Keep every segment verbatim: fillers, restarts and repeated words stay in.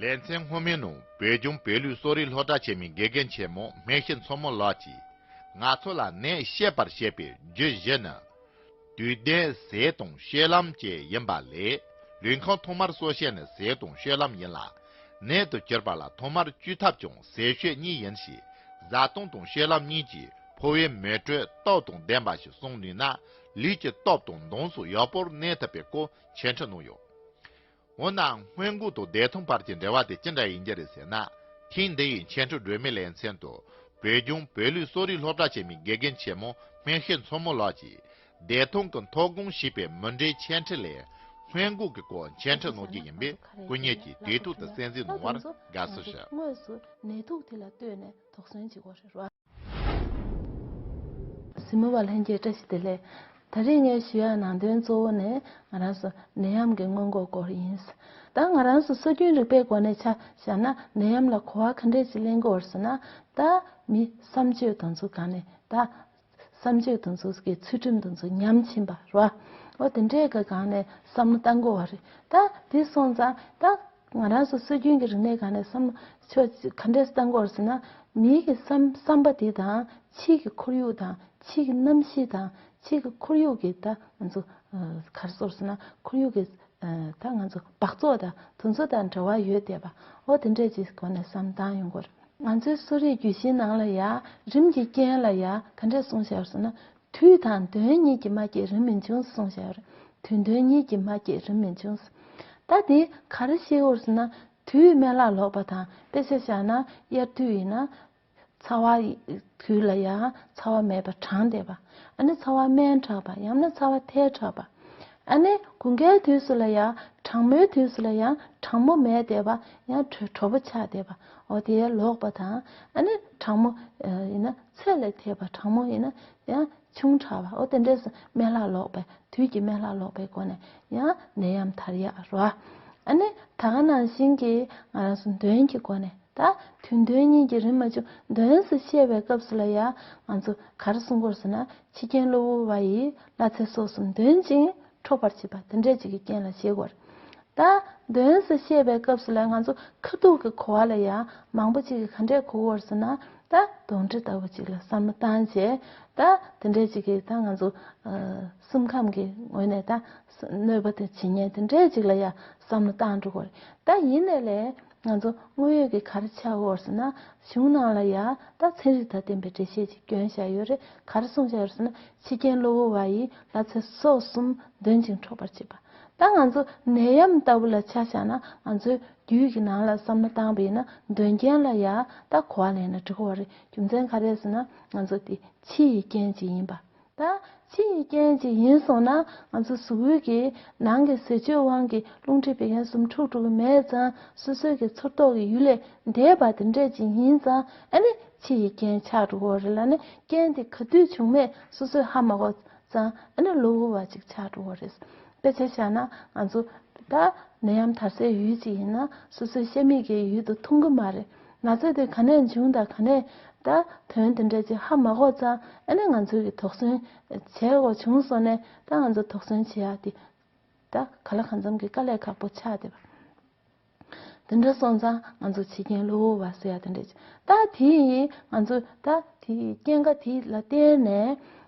ལེ་ཚན་སྔོན་མའི་ནང་བོད་ལྗོངས་བོད་ལུགས་གསོ་རིག་སློབ་གྲྭ་ཆེན་མོའི་དགེ་རྒན་ཆེན་མོ་སྨན་ཤེས་མཚོ་མོ་ལགས་ཀྱིས་ང་ཚོ་ལ་ནད་བཤད་པར་བཤད་པའི་རྒྱུ་བཞི་ནི། དུས་ལྡན་ཟས་དང་སྤྱོད་ལམ་བཅས་ཡིན་པ་ལས། ལུས་ཁམས་ཐོག་མར་གསོ་བྱེད་ནི་ཟས་དང་སྤྱོད་ལམ་ཡིན་ལ། ནད་དུ་གྱུར་པ་ལ་ཐོག་མར་བཅོས་ཐབས་ཀྱང་ཟས་སྤྱོད་གཉིས་ཡིན་ཞེས། བཟའ་བཏུང་དང་སྤྱོད་ལམ་གཉིས་ཀྱིས་ཕོ་བའི་མེ་དྲོད་སྟོབས་དང་ལྡན་པ་ཞིག་སྲུང་ནུས་ན། ལུས་ཀྱི་སྟོབས་དང་མདངས་སོགས་ཡག་པོར་གནས་ཐུབ་པའི་སྐོར་འཆད་ཁྲིད་གནང་ཡོད། འོ་ན་སྔོན་འགོག་དང་བདེ་ཐང་བར་གྱི་འབྲེལ་བ་དེ་ཅི་འདྲ་ཡིན་རྒྱུ་རེད་ཟེར་ན། ཐེངས་འདི་ཡི་འཆད་ཁྲིད་སྒྲོན་མེའི་ལེ་ཚན་དུ་བོད་ལྗོངས་བོད་ལུགས་གསོ་རིག་སློབ་གྲྭ་ཆེན་མོའི་དགེ་རྒན་ཆེན་མོ་སྨན་ཤེས་མཚོ་མོ་ལགས་ཀྱིས། བདེ་ཐང་གི་ཐོག་དགོངས་ཞེས་པའི་མུ་འབྲེལ་འཆད་ཁྲིད་ལས། སྔོན་འགོག་གི་སྐོར་འཆད་ཁྲིད་གནང་རྒྱུ་ཡིན་པས་སྐུ་ཉིད་ཀྱིས་དུས་ཐོག་ཏུ་གསན་གཟིགས་གནང་བར་དགའ་བསུ་ཞུ། དངོས་སུ་ནད་དུག་དེ་ལ་ལྟོས་ནས་དོགས་ཟོན་བྱེད་དགོས་རེད་རོ། གཟིགས་མོ་བ་ལྷན་རྒྱས་བཀྲ་ཤིས་བདེ་ལེགས། ད་རེས་ངས་ཞུ་ཡག་ནང་དོན་གཙོ་བོ་ནི་ང་རང་ཚོ་ནད་ཡམས་ཀྱི་སྔོན་འགོག་སྐོར་ཡིན། ད་ང་རང་ཚོ་སྲོལ་རྒྱུན་རིག་པའི་སྒོ་ནས་ཆ་བཞག་ན་ནད་ཡམས་ལ་གོ་བ་ག་འདྲས་ཅིག་ལེན་དགོས་རེད་ཟེར་ན། ད་མི་བསམ་སྤྱོད་དེ་ཚོ་ག་ནས་ད། བསམ་སྤྱོད་དེ་ཚོ་གི་ཚུལ་ཁྲིམས་དེ་ཚོ་ཉམས་ཕྱིན་པ་རེད་བ། འོ་དེ་འདྲས་ཀྱི་སྒང་ནས་བསམ་བློ་བཏང་དགོས་བ་རེད། ད་དེ་སོང་ཙང་ད་ང་རང་ཚོ་སྲོལ་རྒྱུན་གྱི་རིག་གནས་སྒང་ནས་བསམ་བློ་ཆོས་ག་འདྲས་བཏང་དགོས་རེད་ཟེར་ན། མིའི་གི་བསམ་བསམ་པ་དེ་དང་ཕྱིའི་གི་ཁོར་ཡུག་དང་ཕྱིའི་གི་གནམ་གཤིས་དང་ཕྱིའི་གི་ཁོར་ཡུག་གི་ད་ང་ཚོ་ག་རེ་ཟེར་ཟེར་ན་ཁོར་ཡུག་གི་ད་ང་ཚོ་སྦགས་བཙོག་དང་དེ་ཚོ་དང་འབྲེལ་བ་ཡོད་བསྡད་པ། འོ་དེ་འདྲས་ཀྱི་སྒོ་ནས་བསམ་བཏང་ཡོང་དགོས་རེད། ང་ཚོའི་གསོ་རིག་རྒྱུད་བཞིའི་ནང་ལ་ཡ་རིམས་ཀྱི་རྐྱེན་ལ་ཡ་ག་འདྲས་གསུངས་བཞག་ཡོད་ཟེར་ན། དུས་དང་གདོན་གཉིས་ཀྱིས་མ་སྐྱེས་རིམས་མི་འབྱུང་གསུངས་བཞག་ཡོད་རེད། དུས་གདོན་གཉིས་ཀྱིས་མ་སྐྱེས་རིམས་མི་འབྱུང་། ད་དེ་ག་རེ་ཤེས་དགོས་ཟེར་ན། དུས་སྨན་བླ་ལོག་པ་དང་དཔེ་ཆ་བཞག་ན་དབྱར་དུས་ཡིན་ན། ཚ་བ་དུས་ལ་ཡང་ཚ་བ་མེད་པ་གྲང་བསྡད་པ། ཨ་ནི་ཚ་བ་སྨན་དྲག་པ་ཡང་ན་ཚ་བ་ཐལ་དྲགས་པ། ཨ་ནི་དགུན་ཁའི་དུས་སུ་ལ་ཡང་གྲང་མོའི་དུས་སུ་ལ་ཡང་གྲང་མོ་མེད་བསྡད་པ་ཡང་དྲོ་དྲོ་པོ་ཆགས་བསྡད་པ། འོ་དེ་ལོག་པ་དང་ཨ་ནི་གྲང་མོ་ཡིན་ན་ཚད་ལས་ཐལ་བ། གྲང་མོ་ཡིན་ན་ཡང་ཆུང་དྲགས་པ། འོ་དེ་འདྲས་སུ་སྨན་བླ་ལོག་པའི་དུས་ཀྱི་སྨན་བླ་ལོག་པའི་སྒོ་ནས་ཡང་ནད་ཡམས་དར་ཡག་རེད་བ། ཨ་ནི་ད་ག་ནང་བཞིན་གྱི་ང་རང་ཚོ་གདོན་གྱི་སྒོ་ནས། ད་དུས་གདོན་གཉིས་ཀྱིས་རིམ་མ་བྱུང་། གདོན་ཟེར་བཤད་པའི་སྐབས་སུ་ལ་ཡང་ང་ཚོ་ག་རེ་གསུང་དགོས་ཟེར་ན། འཆི་རྐྱེན་གློ་བུར་བ་ཡིས་སླ་ཚེ་སྲོག་གསུམ་གདོན་ཅིང་འཕྲོག་པར་བྱེད་པ་དེ་འདྲས་ཅིག་གི་རྐྱེན་ལ་བྱེད་དགོས་རེད། ད་གདོན་ཟེར་བཤད་པའི་སྐབས་སུ་ལ་ང་ཚོ་ཁ་ཐུག་གི་གོ་བ་ལ་ཡང་མང་པོ་ཅིག་གིས་ག་འདྲས་གོ་དགོས་རེད་ཟེར་ན། ད་གདོན་འདྲེ་ལྟ་བུ་ཅིག་ལ་བསམ་བློ་བཏང་བྱས། ད་དེ་འདྲས་ཅིག་གིས་ད་ང་ཚོ་ཨ་སེམས་ཁམས་ཀྱི་ངོས་ནས་ད་གནོད་པ་དེ་བྱེད་ཉེན་དེ་འདྲས་ཅིག་ལ་ཡང་བསམ་བློ་བཏང་འགྲོ་དགོས་རེད། ད་ཡིན་ནའི་ལས། ང་ཚོ་དངོས་ཡོད་ཀྱི་ག་རེ་ཆགས་ཡོད་ཟེར་ན། གཞུང་ནང་ལ་ཡ་ད་ཚན་རིག་དང་ལྡན་པའི་འགྲེལ་བཤད་ཅིག་བསྐྱོན་བཞག་ཡོད་རེད། ག་རེ་གསུངས་བཞག་ཡོད་ཟེར་ན། འཆི་རྐྱེན་གློ་བུར་བ་ཡིས་སླ་ཚེ་སྲོག་གསུམ་གདོན་ཅིང་འཕྲོག་པར་བྱེད་པ། ད་ང་ཚོ་ནད་ཡམས་ལྟ་བུ་ལ་ཆ་བཞག་ན། ང་ཚོའི་རྒྱུད་ཀྱི་ནང་ལ་བསམ་བློ་བཏང་བ་ཡིན་ན། གདོན་རྐྱེན་ལ་ཡ་ད་གོ་བ་ལེན་ན་འགྲིག་གི་ཡོད་རེད། རྒྱུ་མཚན་ག་རེ་རེད་ཟེར་ན། ང་ཚོ་དེ་འཆི་ཡི་རྐྱེན་ཅིག་ཡིན་པ། ད་འཆི་ཡི་རྐྱེན་ཅིག་ཡིན་སོང་ན། ང་ཚོ་གཟུགས་པོའི་གི་ནང་གི་ཟས་སྤྱོད་དབང་གིས་རླུང་མཁྲིས་བད་ཀན་གསུམ་འཁྲུགས་འགྲོ་གི་མེད་ཙང་། སོ་སོའི་གི་ཚོར་རྟོག་གི་ཡུལ་ལས་འདས་པ་དེ་འདྲས་ཅིག་ཡིན་ཙང་། ཨ་ནི་འཆི་ཡི་རྐྱེན་ཆགས་འགྲོ་གི་ཡོད་རེད་ལ། ཨ་ནི་རྐྱེན་དེ་ག་དུས་བྱུང་མེད་སོ་སོས་ཧ་མ་གོ་ཙང་། ཨ་ནི་གློ་བུར་བ་ཅིག་ཆགས་འགྲོ་གི་ཡོད་རེད། དཔེ་ཆ་བཞག་ན་ང་ཚོ་ད་ནད་ཡམས་དར་སའི་ཡུལ་ཅིག་ཡིན་ན། སོ་སོའི་ཤ་མིག་གི་ཡུལ་དུ་མཐོང་གི་མ་རེད། ན་ཚ་དེ་ག་ནས་བྱུང་དང་ག་ནས་ད་ཐོན་དེ་འདྲ་ཅིག་ཧ་མ་གོ་ཙང་། ཨ་ནི་ང་ཚོས་ཀྱི་དོགས་ཟོན་བྱེད་དགོས་བྱུང་སོང་ནས། ད་ང་ཚོ་དོགས་ཟོན་བྱེད་ཡག་དེ་ད་ག་ལ་གང་འཚམ་གྱི་དཀའ་ལས་ཁག་པོ་ཆགས་བསྡད་པ། དེ་འདྲ་སོང་ཙང་ང་ཚོ་འཆི་རྐྱེན་གློ་བུར་བ་ཟེར་ཡག་དེ་འདྲ་ཅིག་ད་དེ་ཡིས་ང་ཚོ་ད་དེ་ཡི་རྐྱེན་ངན་དེ་ལ་བརྟེན་ནས།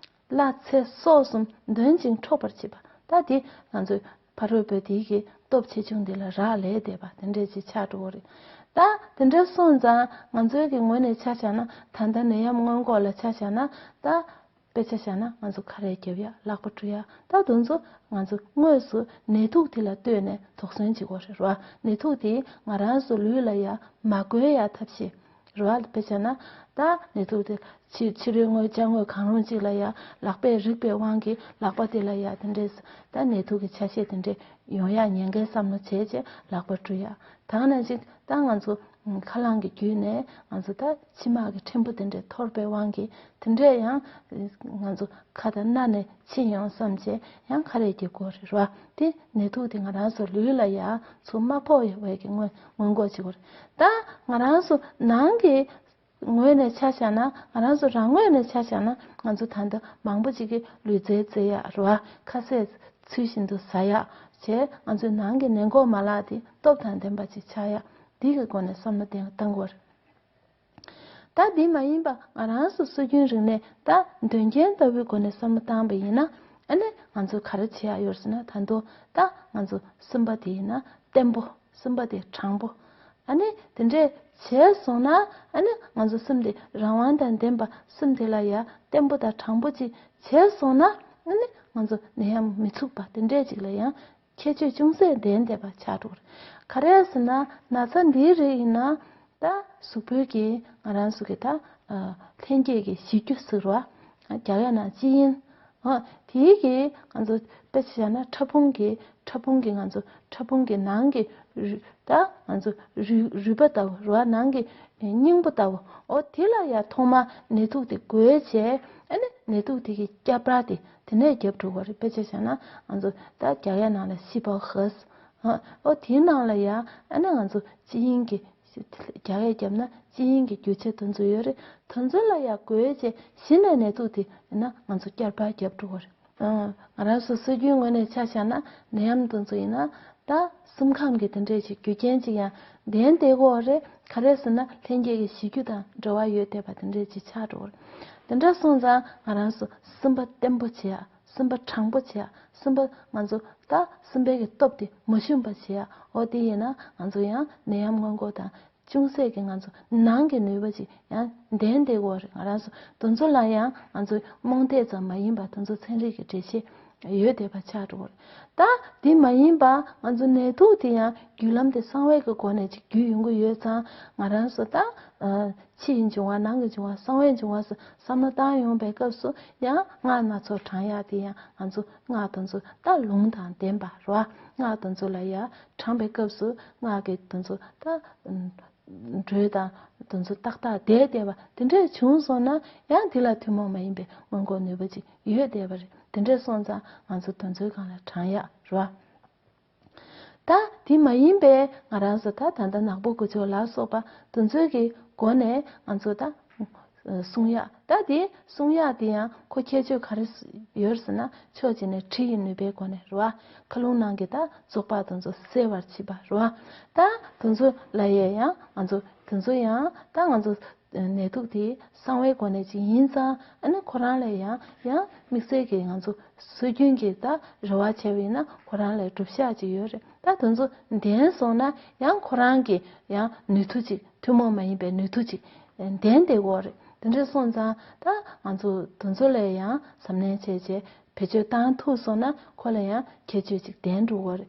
སླ་ཚེ་སྲོག་གསུམ་གདོན་ཅིང་འཕྲོག་པར་བྱེད་པ། ད་དེ་ང་ཚོས་ཕ་རོལ་པོ་དེ་གི་སྟོབས་ཆེ་ཆུང་དེ་ལ་རག་ལས་བསྡད་པ་དེ་འདྲས་ཅིག་ཆགས་འགྲོ་གི་རེད། ད་དེ་འདྲ་སོང་ཙང་ང་ཚོའི་གི་ངོས་ནས་ཆ་བཞག་ན། ད་ལྟ་ནད་ཡམས་སྔོན་འགོག་ལ་ཆ་བཞག་ན། ད་དཔེ་ཆ་བཞག་ན་ང་ཚོ་ཁ་རས་རྒྱབ་ཡག་ལག་པ་བཀྲུ་ཡག་ད་དེ་ཚོ་ང་ཚོ་དངོས་སུ་ནད་དུག་དེ་ལ་ལྟོས་ནས་དོགས་ཟོན་བྱེད་དགོས་རེད་བ། ནད་དུག་དེ་ང་རང་ཚོ་ལུས་ལ་ཡ་མ་འགོས་ཡག་ཐབས་ཤེས། རེད་བ། དཔེ་བྱས་ན་ད་ནད་དུག་དེ་ཕྱི་ཕྱི་རོལ་ངོས་ཅ་དངོས་གང་རུང་གཅིག་ལ་ཡ་ལག་པས་རེག་པའི་དབང་གིས་ལག་པ་དེ་ལ་ཡ་དེ་འདྲས་ད་ནད་དུག་གི་ཆ་ཤས་དེ་འདྲས་ཡོང་ཡག་ཉེན་ཁའི་བསམ་བློ་བྱས་བྱས་ལག་པ་བཀྲུ་ཡག་དེ་ནང་བཞིན་ད་ང་ཚོ་ཁ་རླངས་ཀྱི་བརྒྱུད་ནས་ང་ཚོ་ད་མཆི་མ་གི་ཕྲན་བུ་དེ་འདྲས་འཐོར་བའི་དབང་གིས་དེ་འདྲས་ཡང་ང་ཚོ་ཁ་དང་སྣ་ནས་མཆེད་ཡོང་བསམ་བྱས་ཡང་ཁ་རས་རྒྱག་དགོས་རེད་བ། དེ་ནད་དུག་དེ་ང་རང་ཚོ་ལུས་ལ་ཡ་ཚུར་མ་ཕོག་བའི་གི་སྔོན་སྔོན་འགོག་བྱེད་དགོས་རེད། ད་ང་རང་ཚོ་ནང་གི་ངོས་ནས་ཆ་བཞག་ན། ང་རང་ཚོ་རང་ངོས་ནས་ཆ་བཞག་ན། ང་ཚོ་ད་ལྟ་མང་པོ་ཅིག་གིས་ལུས་རྩལ་རྩེ་ཡག་རེད་བ། ཁ་ཟས་ཚུལ་བཞིན་དུ་ཟ་ཡག་བྱས། ང་ཚོའི་ནང་གི་ནད་འགོག་མ་ལག་དེ་སྟོབས་དང་ལྡན་པ་ཅིག་ཆགས་ཡག་འདི་གི་སྒོ་ནས་བསམ་བློ་བཏང་བཏང་དགོས་རེད། ད་འདི་མ་ཡིན་པ་ང་རང་ཚོ་སྲོལ་རྒྱུན་རིག་གནས་ད་དོན་རྐྱེན་ལྟ་བུའི་སྒོ་ནས་བསམ་བློ་བཏང་པ་ཡིན་ན། ཨ་ནི་ང་ཚོ་ག་རེ་བྱེད་ཡག་ཡོད་ཟེར་ན། ད་དུང་ད་ང་ཚོ་སེམས་པ་དེ་ཡིན་ན་བརྟན་པོ། སེམས་པ་དེ་དྲང་པོ། ཨ་ནི་དེ་འདྲས་བྱས་སོང་ན། ཨ་ནི་ང་ཚོ་སེམས་དེ་རང་དབང་དང་ལྡན་པ། སེམས་དེ་ལ་ཡ་བརྟན་པོ་དང་དྲང་པོ་ཅིག་བྱས་སོང་ན། ཨ་ནི་ང་ཚོ་ནད་ཡམས་མི་ཚུགས་པ་དེ་འདྲས་ཅིག་ལ་ཡང་ཁྱད་ཆོས་ཅུང་ཟད་ལྡན་བསྡད་པ་ཆགས་འགྲོ་གི་རེད། ག་རེ་ཟེར་ན། ན་ཚ་འདིའི་རིགས་ཡིན་ན་ད་གཟུགས་པོའི་གི་ང་རང་ཚོ་གི་ད་ཨ་ལྷན་སྐྱེས་ཀྱི་གཞི་རྒྱུ་ཟེར་བ། རྒྱ་སྐད་ནང་ཅི་ཡིན། ཨ་དེའི་གི་ང་ཚོ་དཔེ་ཆ་བཞག་ན་ཕྲ་ཕུང་གི་ཕྲ་ཕུང་གི་ང་ཚོ་ཕྲ་ཕུང་གི་ནང་གི་རུས་ད་ང་ཚོ་རུས་རུས་པ་ལྟ་བུ་རེད་བ། ནང་གི་སྙིང་པོ་ལྟ་བུ། ཨོ་དེ་ལ་ཡ་ཐོག་མ་ནད་དུག་དེ་འགོས་བྱས། ཨ་ནི་ནད་དུག་དེ་གི་སྐྱ་པར་དེ་དེ་ནས་རྒྱབ་འགྲོ་གི་རེད། དཔེ་ཆ་བཞག་ན་ང་ཚོ་ད་རྒྱ་སྐད་ནང་ལ་ཤི་པའོ་ཧེས། ཨོ་དེའི་ནང་ལ་ཡ་ཨ་ནི་ང་ཚོ་ཅི་ཡིན་གྱི་རྒྱ་སྐད་བརྒྱབ་ན་ཅི་ཡིན་གྱི་རྒྱུ་ཆ་དེ་ཚོ་ཡོད་རེད། དེ་ཚོ་ལ་ཡ་འགོས་བྱས་གཞི་ནས་ནད་དུག་དེ་ཡིན་ན་ང་ཚོ་སྐྱ་པར་རྒྱབ་འགྲོ་གི་རེད། ང་རང་ཚོ་སྲོལ་རྒྱུན་ངོས་ནས་ཆ་བཞག་ན་ནད་ཡམས་དེ་ཚོ་ཡིན་ན་ད་སེམས་ཁམས་ཀྱི་དེ་འདྲས་ཅིག་རྒྱུ་རྐྱེན་ཅིག་ཡང་ལྡན་བསྡད་ཀྱི་ཡོད་རེད། ག་རེ་ཟེར་ན་ལྷན་སྐྱེས་ཀྱི་གཞི་རྒྱུ་དང་འབྲེལ་བ་ཡོད་བསྡད་པ་དེ་འདྲས་ཅིག་ཆགས་འགྲོ་གི་རེད། དེ་འདྲ་སོང་ཙང་ང་རང་ཚོ་སེམས་པ་བརྟན་པོ་བྱེད་ཡ། སེམས་པ་དྲང་པོ་བྱེད་ཡ། སེམས་པ་ང་ཚོ་ད་སེམས་པའི་གི་སྟོབས་དེ་མ་ཞུམ་པ་བྱེད་ཡ། འོ་དེ་ཡིན་ན་ང་ཚོ་ཡང་ནད་ཡམས་སྔོན་འགོག་དང་ཅུང་ཟད་ཀྱི་ང་ཚོ་ནང་གི་ནུས་པ་ཅིག་ཡང་ལྡན་བསྡད་ཀྱི་ཡོད་རེད། ང་རང་ཚོ་དེ་ཚོ་ལ་ཡང་ང་ཚོ་རྨོངས་དད་ཙམ་མ་ཡིན་པ་དེ་ཚོ་ཚན་རིག་གི་འགྲེལ་བཤད་ཡོད་བསྡད་པ་ཆགས་འགྲོ་གི་རེད། ད་དེ་མ་ཡིན་པ་ང་ཚོ་ནད་དུག་དེ་ཡང་བརྒྱུད་ལམ་དེ་གསང་བའི་གི་སྒོ་ནས་ཅིག་བརྒྱུད་ཡོང་གི་ཡོད་ཙང་། ང་རང་ཚོ་ད་ཕྱི་ཡི་འབྱུང་བ་ནང་གི་འབྱུང་བ་གསང་བའི་འབྱུང་བ་སོགས་བསམ་བློ་བཏང་ཡོང་པའི་སྐབས་སུ་ཡང་སྔགས་སྣ་ཚོགས་བགྲང་ཡག་དེ་ཡང་ང་ཚོ་སྔགས་དེ་ཚོ་ད་ལུང་དང་ལྡན་པ་རེད་བ། སྔགས་དེ་ཚོ་ལ་ཡང་བགྲང་པའི་སྐབས་སུ་སྔགས་ཀྱི་དེ་ཚོ་ད་འགྲོས་དང་དེ་ཚོ་ཏག་ཏག་བསྡད་བསྡད་པ་དེ་འདྲས་བྱུང་སོང་ན་ཡང་དེ་ལ་ཐུན་མོང་མ་ཡིན་པའི་སྔོན་འགོག་ནུས་པ་ཅིག་ཡོད་བསྡད་པ་རེད། དེ་འདྲས་སོང་ཙང་ང་ཚོ་དེ་ཚོའི་སྒང་ལ་བགྲང་ཡག་རེད་བ། ད་དེ་མ་ཡིན་པའི་ང་རང་ཚོ་ད་ད་ལྟ་ནག་པོ་དགུ་ཆོག་ལ་སོགས་པ་དེ་ཚོའི་གི་སྒོ་ནས་ང་ཚོ་ད་གསུང་ཡག་ད་དེ་གསུང་ཡག་དེ་ཡང་ཁོ་ཁྱད་ཆོས་ག་རེ་ཡོད་ཟེར་ན། ཕྱོགས་གཅིག་ནས་དྲི་ཡི་ནུས་པའི་སྒོ་ནས་རེད་བ། མཁའ་རླུང་ནང་གི་ད་བཙོག་པ་དེ་ཚོ་སེལ་བར་བྱེད་པ་རེད་བ། ད་དེ་ཚོ་ལ་ཡ་ཡང་ང་ཚོ་དེ་ཚོ་ཡང་ད་ང་ཚོ་ནད་དུག་དེ་གསང་བའི་སྒོ་ནས་ཅིག་ཡིན་ཙང་། ཨ་ནི་ཁོ་རང་ལ་ཡང་ཡང་དམིགས་བསལ་གྱི་ང་ཚོ་སྲོལ་རྒྱུན་གྱི་ད་རེ་བ་བྱས་པ་ཡིན་ན་ཁོ་རང་ལ་སྒྲུབ་ཤག་ཅིག་ཡོད་རེད། ད་དེ་ཚོ་ལྡན་སོང་ན་ཡང་ཁོ་རང་གི་ཡང་ནུས་མཐུ་ཅིག་ཐུན་མོང་མ་ཡིན་པའི་ནུས་མཐུ་ཅིག་ལྡན་བསྡད་ཀྱི་ཡོད་རེད། དེ་འདྲ་སོང་ཙང་ད་ང་ཚོ་དེ་ཚོ་ལ་ཡང་གཟབ་ནན་བྱས་བྱས། བེད་སྤྱོད་བཏང་ཐུབ་སོང་ན་ཁོ་ལ་ཡང་ཁྱད་ཆོས་ཅིག་ལྡན་འགྲོ་གི་རེད།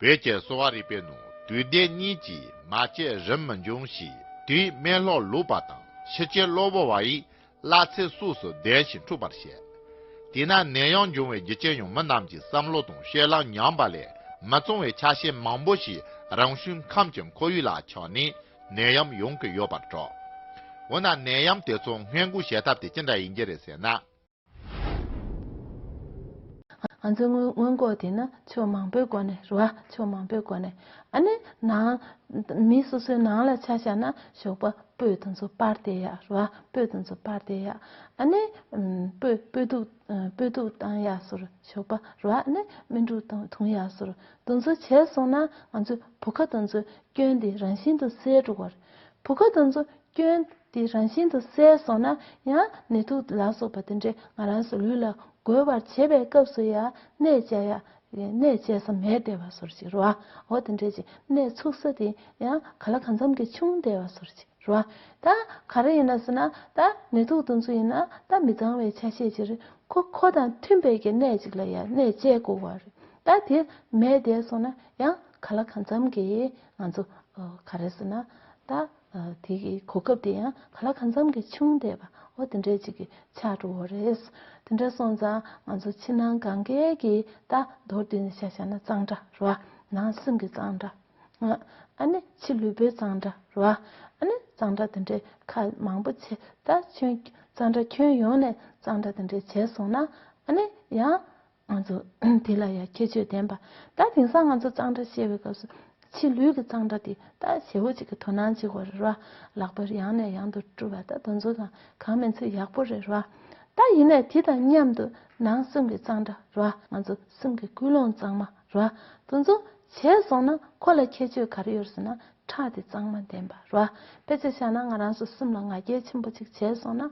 བོད་ཀྱི་གསོ་བ་རིག་པའི་ནང་དུས་འདས་གཉིས་ཀྱིས་མ་བསྐྱེད་རིམ་མི་འབྱུང་ཞེས། དུས་མེ་ལྷོ་ལུག་པ་དང་ཕྱི་ཕྱི་གློ་བུར་བ་ཡིས། སླ་ཚེ་སོས་སུ་བདེ་ཞིང་འཁྲུགས་པར་བཤད། དེས་ན་ནད་ཡམས་འབྱུང་བའི་རྒྱུ་རྐྱེན་ཡང་མི་རྣམས་ཀྱི་བསམ་བློ་དང་དཔྱད་གླེང་ཉམས་པ་ལས་མི་གཙང་བའི་ཆ་ཤས་མང་པོ་ཞིག་རང་བྱུང་ཁམས་ཀྱི་ཁོར་ཡུག་ལ་ཆགས་ནས་ནད་ཡམས་ཡོང་གི་ཡོད་པར་གྲགས། འོ་ན་ནད་ཡམས་དེ་ཚོ་སྔོན་འགོག་བྱེད་ཐབས་དེ་ཅི་འདྲ་ཡིན་གྱི་རེད་ཟེར་ན། ང་ཚོས་སྔོན་སྔོན་འགོག་དེ་ནི་ཕྱོགས་མང་པོའི་སྒོ་ནས་རེད་བ། ཕྱོགས་མང་པོའི་སྒོ་ནས། ཨ་ནི་ནང་མི་སོ་སོའི་ནང་ལ་ཆ་བཞག་ན་ཞོགས་པ་སྤོས་དེ་ཚོ་སྤར་བསྡད་ཡག་རེད་བ། སྤོས་དེ་ཚོ་སྤར་བསྡད་ཡག་ཨ་ནི་ཨམ་སྤོས་སྤོས་ཐུག་ཨ་སྤོས་ཐུག་བཏང་ཡག་ཟེར་ཞོགས་པ་རེད་བ། ཨ་ནི་སྨན་འབྲུ་བཏང་འཐུང་ཡག་ཟེར་དེ་ཚོ་བྱས་སོང་ན་ང་ཚོའི་བུ་ག་དེ་ཚོའི་སྐྱོན་དེ་རང་བཞིན་དུ་སེལ་འགྲོ་གི་རེད། བུ་ག་དེ་ཚོ་སྐྱོན་དེ་རང་བཞིན་དུ་སེལ་སོང་ན་ཡང་ནད་དུག་ལ་སོགས་པ་དེ་འདྲས་ང་རང་ཚོ་ལུས་ལ་འགོས་པར་བྱེད་པའི་སྐབས་སུ་ཡང་གནས་བཅའ་ཡ་གནས་བཅའ་ས་མེད་བསྡད་པ་ཟེར་ཅིག་རེད་བ། འོ་དེ་འདྲས་ཅིག་གནས་ཚུགས་ས་དེ་ཡང་ག་ལ་གང་འཚམ་གྱིས་ཆུང་བསྡད་པ་ཟེར་ཅིག་རེད་བ། ད་ག་རེ་ཡིན་ན་ཟེར་ན་ད་ནད་དུག་དེ་ཚོ་ཡིན་ན་ད་མི་གཙང་བའི་ཆ་ཤས་ཅིག་རེད། ཁོ་ཁོ་དང་མཐུན་པའི་གི་གནས་ཅིག་ལ་ཡང་གནས་བཅའ་དགོས་པ་རེད། ད་དེ་མེད་བསྡད་སོང་ན་ཡང་ག་ལ་གང་འཚམ་གྱིས་ང་ཚོ་ག་རེ་ཟེར་ན་ད། དེ་གི་གོ་སྐབས་དེ་ཡང་ག་ལ་གང་འཚམ་གྱིས་ཆུང་བསྡད་པ་འོ་དེ་འདྲས་ཅིག་གི་ཆགས་འགྲོ་བ་རེད། དེ་འདྲ་སོང་ཙང་ང་ཚོ་ཕྱི་ནང་གང་གའི་གི་ད་མདོར་བསྡུས་ནས་ཆ་བཞག་ན་གཙང་སྦྲ་རེད་བ། ནང་སེམས་ཀྱི་གཙང་སྦྲ། ཨ་ནི་ཕྱི་ལུས་པོའི་གཙང་སྦྲ་རེད་བ། ཨ་ནི་གཙང་སྦྲ་དེ་འདྲས་ཁག་མང་པོ་བྱས། ད་ཁྱོན་གཙང་སྦྲ་ཁྱོན་ཡོངས་ནས་གཙང་སྦྲ་དེ་འདྲས་བྱས་སོང་ན་ཨ་ནི་ཡང་། ང་ཚོ་དེ་ལ་ཡང་ཁྱད་ཆོས་ལྡན་པ། ད་དེང་སང་ང་ཚོ་གཙང་སྦྲ་བཤད་པའི་སྐབས་སུ་ཕྱི་ལུས་ཀྱི་གཙང་སྦྲ་དེ་ད་ཞེ་བོ་ཅིག་གི་དོ་སྣང་བྱེད་དགོས་རེད་བ། ལག་པ་ཡང་ནས་ཡང་དུ་བཀྲུ་བ་ད་དེ་ཚོ་དང་གང་མིན་ཚད་ཡག་པོ་རེད་བ། ད་ཡིན་ནའི་དེ་དང་མཉམ་དུ་ནང་སེམས་ཀྱི་གཙང་སྦྲ་རེད་བ། ང་ཚོ་སེམས་ཀྱི་ཀུན་སློང་གཙང་མ་རེད་བ། དེ་ཚོ་བྱས་སོང་ན་ཁོ་ལ་ཁྱད་ཆོས་ག་རེ་ཡོད་ཟེར་ན། ཁྲག་དེ་གཙང་མ་ལྡན་པ་རེད་བ། དཔེ་ཆ་བཞག་ན་ང་རང་ཚོ་སེམས་ལ་ང་རྒྱལ་ཆེན་པོ་ཅིག་བྱས་སོང་ན།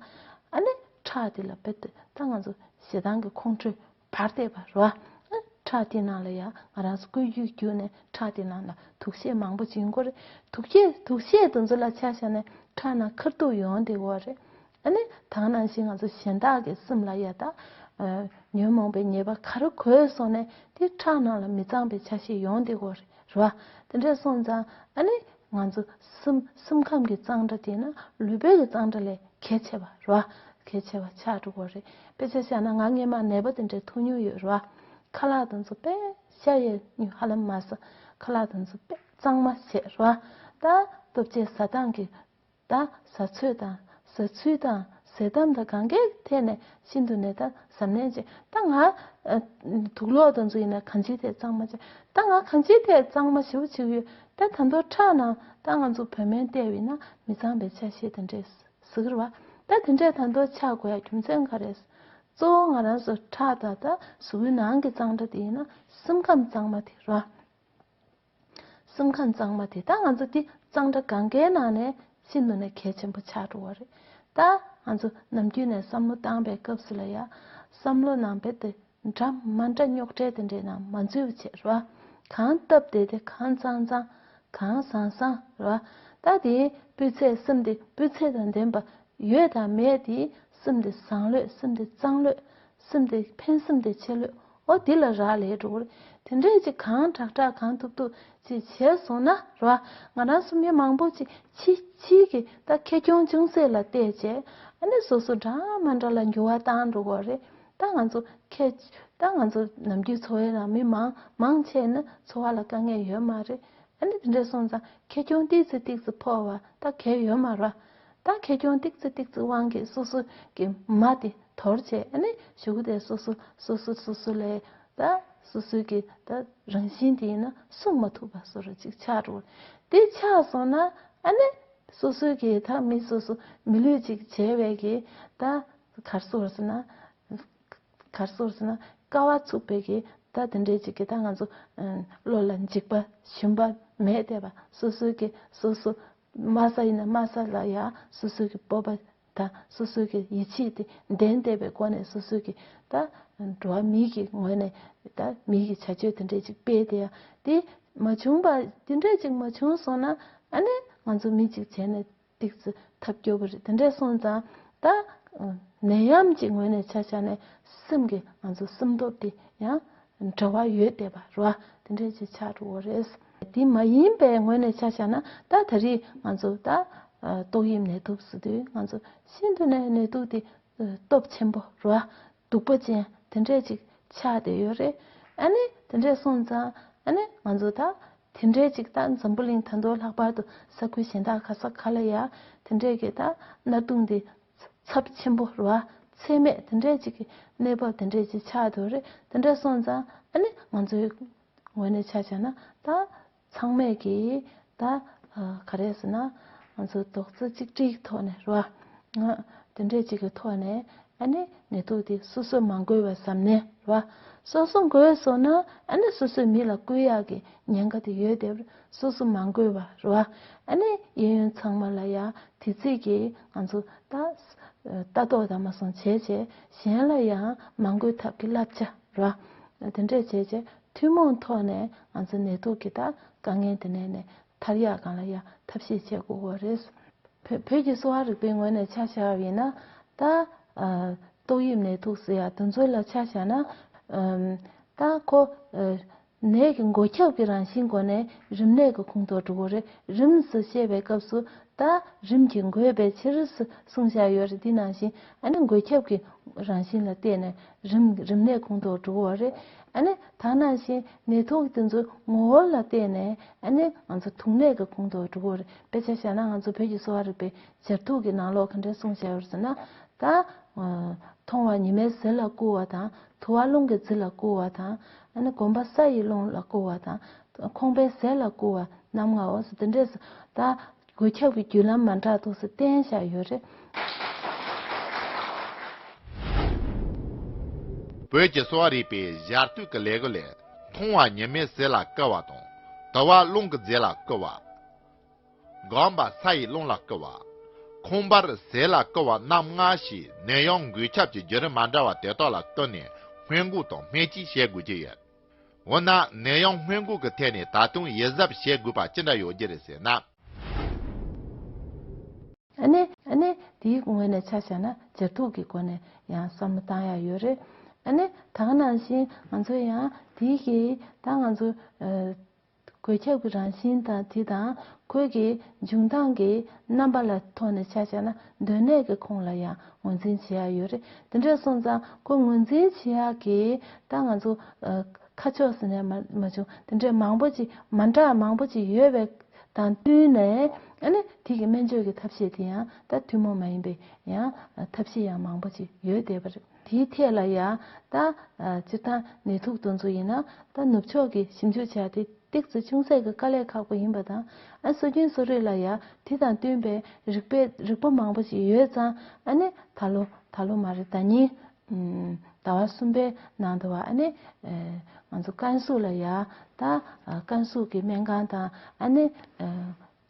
ཨ་ནི་ཁྲག་དེ་ལ་རྦད་དེ་ད་ང་ཚོ་ཞེ་སྡང་གི་ཁོང་ཁྲོས་འབར་བསྡད་པ་རེད་བ། ཁྲག་དེའི་ནང་ལ་ཡང་ང་རང་ཚོ་ཀུན་སློང་རྒྱུག་ནས་ཁྲག་དེའི་ནང་ལ་དུག་ཤེད་མང་པོ་ཅིག་ཡོང་གི་རེད། དུག་ཤེད་དུག་ཤེད་དེ་ཚོ་ལ་ཆ་བཞག་ནས་ཁྲག་ནང་ཁ་དུག་ཡོང་བསྡད་ཀྱི་ཡོད་རེད། ཨ་ནི་ད་ག་ནང་བཞིན་ང་ཚོ་གཞན་དག་གི་སེམས་ལ་ཡ་ད་ཨ་ཉོན་མོངས་པའི་ཉེས་པ་ག་རེ་གོས་སོང་ནས་དེ་ཁྲག་ནང་ལ་མི་གཙང་བའི་ཆ་ཤས་ཡོང་བསྡད་ཀྱི་ཡོད་རེད་བ། དེ་འདྲས་སོང་ཙང་ཨ་ནི་ང་ཚོ་སེམས་སེམས་ཁམས་ཀྱི་གཙང་སྦྲ་དེ་ནི་ལུས་པོའི་གི་གཙང་སྦྲ་ལས་གལ་ཆེ་བ་རེད་བ། གལ་ཆེ་བ་ཆགས་འགྲོ་གི་རེད། དཔེ་ཆ་བཞག་ན་ང་སྔས་མ་ནད་པ་དེ་འདྲའི་ཐུག་མྱོང་ཡོད་རེད་བ། ཁ་ལག་དེ་ཚོ་དཔེ་ཤ་ཡས་ཉུང་ཧ་ལམ་མ་ཟ། ཁ་ལག་དེ་ཚོ་དཔེ་གཙང་མ་བྱས་རེད་བ། ད་ལྟོ་ཆས་ཟ་སྟངས་ཀྱི་ད་ཟ་ཚོད་དང་ཟ་ཚུལ་དང་ཟས་གཏམ་དང་གང་གའི་ཐད་ནས་ཤིན་ཏུ་ནས་ད་གཟབ་ནན་བྱས། ད་ང་ཨ་དུག་ལོག་དེ་ཚོ་ཡིན་ན་གང་ཅིའི་ཐད་གཙང་མ་བྱས། ད་ང་གང་ཅིའི་ཐད་གཙང་མ་ཞེ་པོ་བྱེད་ཀྱི་ཡོད། ད་ད་དུང་ཁྲག་ནང་ད་ང་ཚོ་བོད་སྨན་བལྟས་པ་ཡིན་ན་མི་གཙང་བའི་ཆ་ཤས་དེ་འདྲས་ཟེར་གི་རེད་བ། ད་དེ་འདྲས་ད་དུང་ཆགས་དགོས་ཡ་རྒྱུ་མཚན་ག་རེ་རེད། གཙོ་བོ་ང་རང་ཚོ་ཁྲག་དང་ད་གཟུགས་པོའི་ནང་གི་གཙང་སྦྲ་དེ་ཡིན་ན་སེམས་ཁམས་གཙང་མ་དེ་རེད་བ། སེམས་ཁམས་གཙང་མ་དེ་ད་ང་ཚོ་དེ་གཙང་སྦྲ་གང་གའི་ནང་ནས་ཤིན་ཏུ་ནས་གལ་ཆེན་པོ་ཆགས་འགྲོ་བ་རེད། ད་ང་ཚོ་ནམ་རྒྱུན་ནས་བསམ་བློ་བཏང་པའི་སྐབས་སུ་ལ་ཡ་བསམ་བློ་ནང་རྦད་དེ་འདྲ་མ་འདྲ་རྙོག་དྲའི་དེ་འདྲའི་ནང་མ་འཛུལ་བ་བྱས་རེད་བ། གང་སྟབས་བདེ་བདེ་གང་གཙང་གཙང་གང་བཟང་བཟང་རེད་བ། ད་དེ་སྤུས་ཚད་སེམས་དེ་སྤུས་ཚད་དང་ལྡན་པ་ཡོད་དང་མེད་དེ་སེམས་དེ་བཟང་ལོས་སེམས་དེ་གཙང་ལོས། སེམས་དེ་ཕན་སེམས་དེ་ཆེ་ལོས། ཨོ་དེ་ལ་རག་ལས་འགྲོ་གི་རེད། དེ་འདྲས་ཅིག་གང་དྲག་དྲག་གང་ཐུབ་ཐུབ་ཅིག་བྱས་སོང་ན་རེད་བ། ང་རང་ཚོ་མི་མང་པོ་ཅིག་ཕྱི་ཕྱི་གི་ད་ཁེ་གྱོང་ཅུང་ཟད་ལ་བལྟས་བྱས་ཨ་ནི་སོ་སོ་འདྲ་མ་འདྲ་ལ་འགྱུར་བ་བཏང་འགྲོ་གི་རེད། ད་ང་ཚོ་ཁེ་ད་ང་ཚོ་ནམ་རྒྱུན་འཚོ་བའི་ནང་མི་མང་མང་ཆེ་ན་འཚོ་བ་ལ་དཀའ་ངལ་ཡོད་མ་རེད། ཨ་ནི་དེ་འདྲས་སོང་ཙང་ཁེ་གྱོང་ཏིག་ཙི་ཏིག་ཙི་ཕོག་པ་ད་གལ་ཡོད་མ་རེད། ད་ཁེ་གྱོང་ཏིག་ཙི་ཏིག་ཙི་དབང་གིས་སོ་སོ་གི་མ་དེ་དོར་བྱས་ཨ་ནི་གཞུག་གུ་དེ་སོ་སོ་སོ་སོ་སོ་སོ་ལས་ད་སོ་སོའི་གི་ད་རང་བཞིན་དེ་ཡིན་ན་སྲུང་མ་ཐུབ་པ་བཟོ་འདྲ་ཅིག་ཆགས་འགྲོ། དེ་ཆགས་སོང་ན་ཨ་ནི་སོ་སོའི་གི་ད་མི་སོ་སོ་མི་ལུས་ཅིག་བྱས་པའི་གི་ད་གར་སོ་ར་ཟེར་ན། གར་སོ་ཟེར་ན་དཀའ་བ་ཚུགས་པའི་གི་ད་དེ་འདྲའི་ཅིག་གི་ད་ང་ཚོ་ཨ་བློ་ལ་འཇིགས་པ་ཞུམ་པ་མེད་བསྡད་པ། སོ་སོའི་གི་སོ་སོ་དམའ་ས་ཡིན་ན་དམའ་ས་ལ་ཡ་སོ་སོའི་གི་སྤོབས་པ་དང་སོ་སོའི་གི་ཡིད་ཆེས་དེ་ལྡན་བསྡད་པའི་སྒོ་ནས་སོ་སོའི་གི་ད་འགྲོ་བ་མིའི་གི་ངོས་ནས་ད་མིའི་གི་བྱ་སྤྱོད་དེ་འདྲའི་ཅིག་སྤེལ་བསྡད་ཡ་དེ་མ་བྱུང་པ་དེ་འདྲའི་ཅིག་མ་བྱུང་སོང་ན་ཨ་ནི་ང་ཚོ་མི་གཅིག་བྱས་ནས། ཏིག་ཙི་ཐབས་སྐྱོ་པོ་རེད། དེ་འདྲས་སོང་ཙང་ད་ནད་ཡམས་ཀྱི་ངོས་ནས་ཆ་བཞག་ནས་སེམས་ཀྱི་ང་ཚོ་སེམས་སྟོབས་དེ་ཡང་འབྲེལ་བ་ཡོད་བསྡད་པ་རེད་བ། དེ་འདྲས་ཅིག་ཆགས་འགྲོ་གི་རེད། དེ་མ་ཡིན་པའི་ངོས་ནས་ཆ་བཞག་ན་ད་ད་རེས་ང་ཚོ་ད་ཏོག་དབྱིབས་ནད་དུག་ཟེར་དུས་ང་ཚོ་ཤིན་ཏུ་ནས་ནད་དུག་དེ་སྟོབས་ཆེན་པོ་རེད་བ། གདུག་པ་ཅན་དེ་འདྲས་ཅིག་ཆགས་བསྡད་ཡོད་རེད། ཨ་ནི་དེ་འདྲས་སོང་ཙང་ཨ་ནི་ང་ཚོ་ད་དེ་འདྲས་ཅིག་ད་འཛམ་བུ་གླིང་ད་དུང་ལྷག་པར་དུ་ས་ཁུལ་གཞན་དག་ག་ས་ག་ལ་ཡ་དེ་འདྲས་ཀྱི་ད་གནའ་དུས་འདི་ཚབས་ཆེན་པོ་རེད་བ། ཚད་མེད་དེ་འདྲས་ཅིག་གི་གནས་བབ་དེ་འདྲས་ཅིག་ཆགས་བསྡད་ཡོད་རེད། དེ་འདྲས་སོང་ཙང་ཨ་ནི་ང་ཚོའི་ངོས་ནས་ཆ་བཞག་ན་ད། ཚང་མས་ཀྱིས་ད་ག་རེ་ཟེར་ན་ང་ཚོ་རྡོག་རྩ་གཅིག་སྒྲིལ་གྱི་ཐོག་ནས་རེད་བ། དེ་འདྲས་ཅིག་གི་ཐོག་ནས་ཨ་ནི་ནད་དུག་དེ་སོ་སོས་མ་འགོས་པ་བསམ་ནས་རེད་བ། སོ་སོ་འགོས་སོང་ན་ཨ་ནི་སོ་སོའི་མི་ལ་བསྐུལ་ཡག་གི་ཉེན་ཁ་དེ་ཡོད་བསྡད་པ་རེད། སོ་སོ་མ་འགོས་པ་རེད་བ། ཨ་ནི་གཡས་གཡོན་ཚང་མ་ལ་ཡ་དེ་ཚིག་གིས་ང་ཚོ་ད་ལྟ་རྟོག་དང་མ་སོང་བྱས་བྱས་གཞན་ལ་ཡང་མ་འགོས་ཐབས་ཀྱི་བསླབ་བྱ་རེད་བ། དེ་འདྲས་བྱས་བྱས་ཐུན་མོང་ཐོག་ནས་ང་ཚོ་ནད་དུག་གི་ད་དཀའ་ངལ་དེ་ནས་ནས་ཐར་ཡག་སྒང་ལ་ཡ་ཐབས་ཤེས་བྱེད་དགོས་ཀྱི་རེད། བོད་བོད་ཀྱི་གསོ་བ་རིག་པའི་ངོས་ནས་ཆ་བཞག་པ་ཡིན་ན་ད་ཨ་ཏོག་དབྱིབས་ནད་དུག་ཟེར་ཡ་དེ་ཚོ་ལ་ཆ་བཞག་ན་ཨམ་ད་ཁོ་ཨ་ནད་ཀྱི་འགོས་ཁྱབ་ཀྱི་རང་བཞིན་སྒོ་ནས་རིམས་ནད་ཀྱི་ཁོངས་གཏོགས་འགྲོ་གི་རེད། རིམས་སུ་བཤད་པའི་སྐབས་སུ་ད་རིམས་ཀྱིས་འགོས་པའི་ཕྱིར་གསུངས་བཞག་ཡོད་རེད། དེ་ནང་བཞིན་ཨ་ནི་འགོས་ཁྱབ་ཀྱི་རང་བཞིན་ལ་བརྟེན་ནས་རིམས་རིམས་ནད་ཁོངས་གཏོགས་འགྲོ་གི་རེད། ཨ་ནི་ད་ནང་བཞིན་ནད་ཐོག་དེ་ཚོའི་ངོ་བོ་ལ་བརྟེན་ནས་ཨ་ནི་ང་ཚོ་དུག་ནད་ཀྱི་ཁོངས་གཏོགས་འགྲོ་གི་རེད། དཔེ་ཆ་བཞག་ན་ང་ཚོ་བོད་ཀྱི་གསོ་བ་རིག་པའི་སྦྱར་ཐུག་གི་ནང་ལོགས་ག་འདྲས་གསུངས་བཞག་ཡོད་རེད་ཟེར་ན་ད་མཐོང་བ་ཉི་མའི་ཟེར་ལ་བསྐུལ་བ་དང་། དུ་བ་རླུང་གི་རྫི་ལ་བསྐུལ་བ་དང་། ཨ་ནི་གོམ་པ་ས་ཡི་རླུང་ལ་བསྐུལ་བ་དང་། ཁོང་པའི་ཟས་ལ་བསྐུལ་བ་རྣམ་ལྔའོ་ཟེར་དེ་འདྲས་སུ་ད་འགོས་ཁྱབ་ཀྱི་བརྒྱུད་ལམ་མ་འདྲ་འདུག་སེ་བསྟན་བཞག་ཡོད་རེད། བོད་ཀྱི་གསོ་བ་རིག་པའི་སྦྱར་དུས་ཀྱི་ལས་འགུལ་ལས། མཐོང་བ་ཉི་མའི་ཟེར་ལ་བསྐུལ་བ་དང་། དུ་བ་རླུང་གི་རྫས་ལ་བསྐུལ་བ། སྒོམ་པ་ས་ཡི་རླུང་ལ་བསྐུལ་བ། ཁང་པར་ཟས་ལ་བསྐུལ་བ་རྣམ་ལྔ་ཞེས་ནད་གཡོག་འགོས་ཁྱབ་ཀྱི་བརྒྱུད་རིམ་མ་འདྲ་བ་དེ་དག་ལ་བསྟུན་ནས་སྔོན་འགོག་དང་སྨན་བཅོས་བྱེད་དགོས་ཀྱི་ཡོད། འོ་ན་ནད་གཡོག་སྔོན་འགོག་གི་ཐད་ནས་ད་དུང་ཡིད་གཟབ་བྱེད་དགོས་པ་ཅི་འདྲ་ཡོད་ཀྱི་རེད་ཟེར་ན། ཨ་ནི་ཨ་ནི་དེའི་ངོས་ནས་ཆ་བཞག་ན་སྦྱར་དུས་ཀྱི་སྒོ་ནས་ཡང་བསམ་བློ་བཏང་ཡ་ཡོད་རེད། ཨ་ནི་ད་ག་ནང་བཞིན་ང་ཚོ་ཡང་དེའི་གི་ད་ང་ཚོ་ཨ། འགོས་ཁྱབ་ཀྱི་རང་བཞིན་དང་དེ་དང་ཁོའི་གི་འབྱུང་སྟངས་ཀྱི་རྣམ་པ་ལ་ཐོག་ནས་ཆ་བཞག་ན་སྡོད་གནས་ཀྱི་ཁོངས་ལ་ཡང་ངོས་འཛིན་བྱེད་ཡ་ཡོད་རེད། དེ་འདྲ་སོང་ཙང་ཁོ་ངོས་འཛིན་བྱེད་ཡ་གི་ད་ང་ཚོ་ཨ། ཁ་ཕྱོགས་ཟེར་ནས་མ་མ་བྱུང་། དེ་འདྲའི་མང་པོ་ཅིག་མ་འདྲ་མང་པོ་ཅིག་ཡོད་པའི་དང་བསྟུན་ནས་ཨ་ནི་དེ་གི་སྨན་བཅོས་ཀྱི་ཐབས་ཤེས་དེ་ཡང་ད་ཐུན་མོང་མ་ཡིན་པའི་ཡང་ཐབས་ཤེས་ཡང་མང་པོ་ཅིག་ཡོད་བསྡད་པ་རེད། དེའི་ཐད་ལ་ཡང་ད་སྤྱིར་བཏང་ནད་དུག་དེ་ཚོ་ཡིན་ན་ད་ནུབ་ཕྱོགས་ཀྱི་ཞིབ་འཇུག་བྱ་དེ་ཏོག་ཙམ་ཅུང་ཟད་ཀྱི་དཀའ་ལས་ཁག་པོ་ཡིན་པ་དང་། ཨ་སྲོལ་རྒྱུན་གསོ་རིག་ལ་ཡང་དེ་དང་བསྟུན་པའི་རིག་པའི་རིག་པ་མང་པོ་ཞིག་ཡོད་ཙང་ཨ་ནི་ད་ལོ་ད་ལོ་མ་རེད། ད་ཉིན་ཟླ་བ་གསུམ་པའི་ནང་དུ་བ་ཨ་ནི་ང་ཚོ་ཀན་སུའུ་ལ་ཡང་ད་ཀན་སུའུ་གི་སྨན་ཁང་དང་ཨ་ནི་